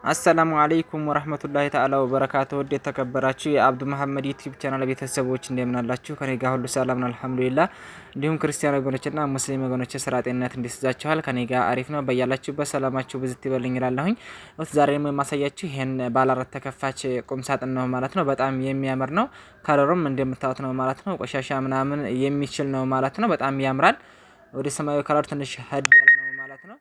السلام عليكم ورحمة الله تعالى وبركاته። ውድ የተከበራችሁ የአብዱ መሀመድ YouTube channel ቤተሰቦች እንደምን አላችሁ? ከኔ ጋር ሁሉ ሰላም ነው الحمد لله። እንዲሁም ክርስቲያን ወገኖችና ሙስሊም ወገኖች ስራ፣ ጤንነት እንዴት ይዟችኋል? ከኔ ጋር አሪፍ ነው። በያላችሁበት ሰላማችሁ ብዝት ይበልኝ እላለሁኝ። ዛሬ ደግሞ የማሳያችሁ ይሄን ባለ አራት ተከፋች ቁም ሳጥን ነው ማለት ነው። በጣም የሚያምር ነው። color ኡም እንደምታዩት ነው ማለት ነው። ቆሻሻ ምናምን የሚችል ነው ማለት ነው። በጣም ያምራል። ወደ ሰማያዊ color ትንሽ ሄድ ያለ ነው ማለት ነው።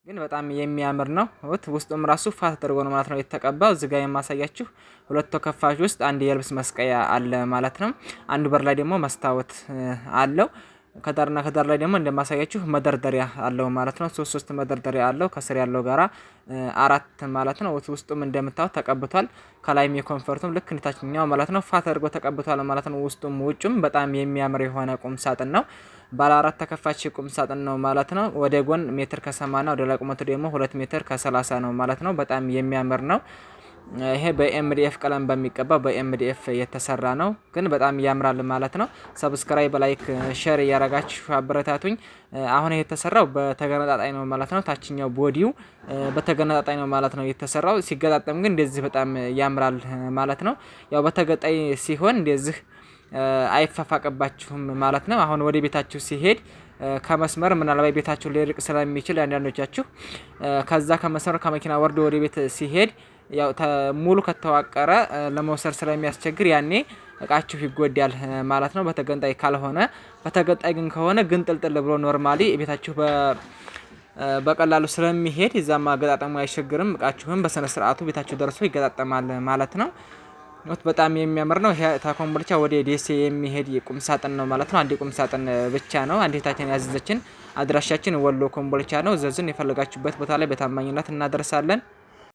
ግን በጣም የሚያምር ነው። ውስጡም ራሱ ፋ ተደርጎ ነው ማለት ነው የተቀባው። እዚህ ጋር የማሳያችሁ ሁለት ተከፋች ውስጥ አንድ የልብስ መስቀያ አለ ማለት ነው። አንዱ በር ላይ ደግሞ መስታወት አለው። ከዳርና ከዳር ላይ ደግሞ እንደማሳያችሁ መደርደሪያ አለው ማለት ነው። ሶስት ሶስት መደርደሪያ አለው ከስር ያለው ጋራ አራት ማለት ነው። ውስጡም እንደምታዩት ተቀብቷል። ከላይም የ comfort ኡም ልክ እንደታችኛው ማለት ነው ፋ ተደርጎ ተቀብቷል ማለት ነው። ውስጡም ውጩም በጣም የሚያምር የሆነ ቁም ሳጥን ነው። ባለ አራት ተከፋች ቁም ሳጥን ነው ማለት ነው። ወደ ጎን 1.80 ሜትር፣ ወደ ላይ ቁመቱ ደግሞ 2.30 ሜትር ነው ማለት ነው። በጣም የሚያምር ነው። ይሄ በ MDF ቀለም በሚቀባው በ MDF የተሰራ ነው፣ ግን በጣም ያምራል ማለት ነው። Subscribe፣ like፣ share እያረጋችሁ አበረታቱኝ። አሁን ይሄ የተሰራው በተገነጣጣይ ነው ማለት ነው። ታችኛው body ው በተገነጣጣይ ነው ማለት ነው የተሰራው። ሲገጣጠም ግን እንደዚህ በጣም ያምራል ማለት ነው። ያው በተገጣይ ሲሆን እንደዚህ አይፋፋቅባችሁም ማለት ነው። አሁን ወደ ቤታችሁ ሲሄድ ከመስመር ምናልባት ቤታችሁ ሊርቅ ስለሚችል አንዳንዶቻችሁ ከዛ ከመስመር ከመኪና ወርዶ ወደ ቤት ሲሄድ ያው ሙሉ ከተዋቀረ ለመውሰድ ስለሚያስቸግር ያኔ እቃችሁ ይጎዳል ማለት ነው። በተገንጣይ ካልሆነ፣ በተገንጣይ ግን ከሆነ ግን ጥልጥል ብሎ normally ቤታችሁ በቀላሉ ስለሚሄድ እዛም አገጣጠሙ አይቸግርም። እቃችሁም በስነ ስርዓቱ ቤታችሁ ደርሶ ይገጣጠማል ማለት ነው። በጣም የሚያምር ነው። ይሄ ተኮምቦልቻ ወደ ደሴ የሚሄድ ቁም ሳጥን ነው ማለት ነው። አንድ ቁም ሳጥን ብቻ ነው። አንድ እህታችን ያዘዘችን። አድራሻችን ወሎ ኮምቦልቻ ነው። ዘዝን የፈለጋችሁበት ቦታ ላይ በታማኝነት እናደርሳለን።